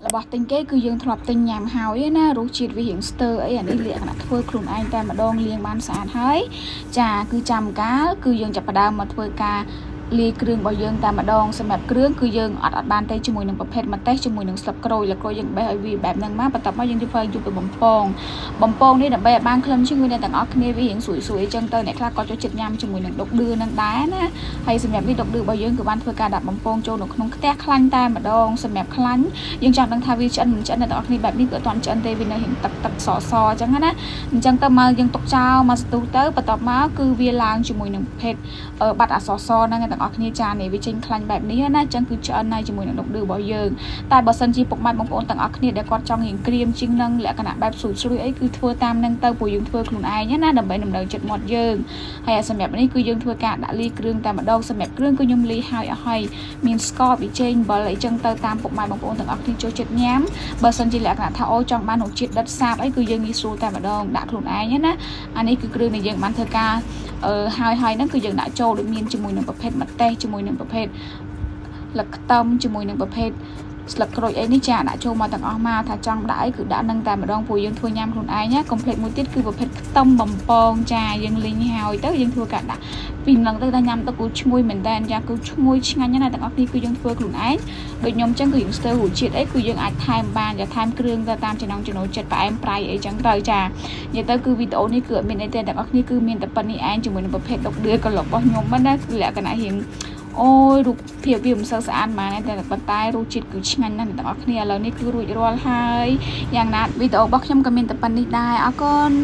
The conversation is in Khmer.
របស់ទិញគេគឺយើងធ្លាប់ទិញញ៉ាំហើយណារសជាតិវារៀងស្ទើអីអានេះលក្ខណៈធ្វើខ្លួនឯងតែម្ដងលាងបានស្អាតហើយចាគឺចាំកាលគឺយើងចាប់ផ្ដើមមកធ្វើការលាយគ្រឿងរបស់យើងតែម្ដងសម្រាប់គ្រឿងគឺយើងអត់អត់បានទេជាមួយនឹងប្រភេទម្ទេសជាមួយនឹងស្លឹកក្រូចលក្រូចយើងបេះឲ្យវាបែបហ្នឹងមកបន្ទាប់មកយើងយកយកទៅបំពងបំពងនេះដើម្បីឲ្យបានក្លិនឈ្ងុយអ្នកទាំងអស់គ្នាវារៀងស្រួយស្រួយអញ្ចឹងទៅអ្នកខ្លះក៏ចូលចិត្តញ៉ាំជាមួយនឹងដុកឌឿនឹងដែរណាហើយសម្រាប់នេះដុកឌឿរបស់យើងគឺបានធ្វើការដាក់បំពងចូលនៅក្នុងខ្ទះខ្លាញ់តែម្ដងសម្រាប់ខ្លាញ់យើងចង់ដឹងថាវាឆ្អិនមិនឆ្អិនអ្នកទាំងអស់គ្នាបែបនេះគឺអត់ទាន់ឆ្អិនទេវានៅរៀងទឹកទឹកសសអញ្ចឹងណាអញ្ចឹងទៅមកយើងទុកចោលមកស្ទុះទៅបន្ទាប់មកគឺវាឡើងជាមួយនឹងភេទបាត់អសសហ្នឹងអ្នកទាំងអស់គ្នាចានេះវាចេញខ្លាញ់បែបនេះណាអញ្ចឹងគឺឆ្អិនហើយជាមួយនឹងដុកឌឿរបស់យើងតែបើសិនជាពុកម៉ែបងប្អូនទាំងអស់គ្នាដែលគាត់ចង់រៀងក្រៀមជាងនឹងលក្ខណៈបែបស្រួយស្រួយអីគឺធ្វើតាមនឹងទៅព្រោះយើងធ្វើខ្លួនឯងណាដើម្បីតម្រូវចិត្តមាត់យើងហើយសម្រាប់នេះគឺយើងធ្វើការដាក់លីគ្រឿងតែម្ដងសម្រាប់គ្រឿងគឺខ្ញុំលីហើយអស់ហើយមានស្ករប៊ីចេងអំបិលអីចឹងទៅតាមពុកម៉ែបងប្អូនទាំងអស់គ្នាចូលចិត្តញ៉ាំបើសិនជាលក្ខណៈថាអូចង់បានរសជាតិដិតសាបអីគឺយើងងាយស្រួលតែម្ដងដាក់ខ្លួនឯងណាអានេះគឺគ្រឿងដែលយើងបានធ្វើការអឺហើយហើយហ្នឹងគឺយើងដាក់ចូលដូចមានជាមួយនឹងប្រភេទម្ទេសជាមួយនឹងប្រភេទលឹកខ្ទឹមជាមួយនឹងប្រភេទស្លឹកក្រូចអីនេះចាដាក់ចូលមកទាំងអស់មកថាចង់ដាក់អីគឺដាក់នឹងតែម្ដងព្រោះយើងធ្វើញ៉ាំខ្លួនឯងណាកុំភ្លេចមួយទៀតគឺប្រភេទខ្ទឹមបំពងចាយើងលីងហើយទៅយើងធ្វើការដាក់ពីនឹងទៅដល់ញ៉ាំទៅគឺឈ្ងុយមែនតើចាគឺឈ្ងុយឆ្ងាញ់ណាស់ទាំងអស់គ្នាគឺយើងធ្វើខ្លួនឯងដូចខ្ញុំចឹងគឺយើងស្ទើររសជាតិអីគឺយើងអាចថែមបានចាថែមគ្រឿងទៅតាមចំណង់ចំណូលចិត្តផ្អែមប្រៃអីចឹងទៅចានិយាយទៅគឺវីដេអូនេះគឺអត់មានអីទេទាំងអស់គ្នាគឺមានតែប៉ុណ្្នេះឯងជាមួយនឹងប្រភេទដុកឌឿក្លុករបស់ខ្ញុំណាគឺលក្ខណៈរៀងអូយរូបភាពវាមិនសូវស្អាតហ្មងតែប៉ុន្តែរសជាតិគឺឆ្ងាញ់ណាស់អ្នកទាំងអស់គ្នាឥឡូវនេះគឺរួចរាល់ហើយយ៉ាងណាវីដេអូរបស់ខ្ញុំក៏មានតែប៉ុណ្្នេះដែរអរគុណ។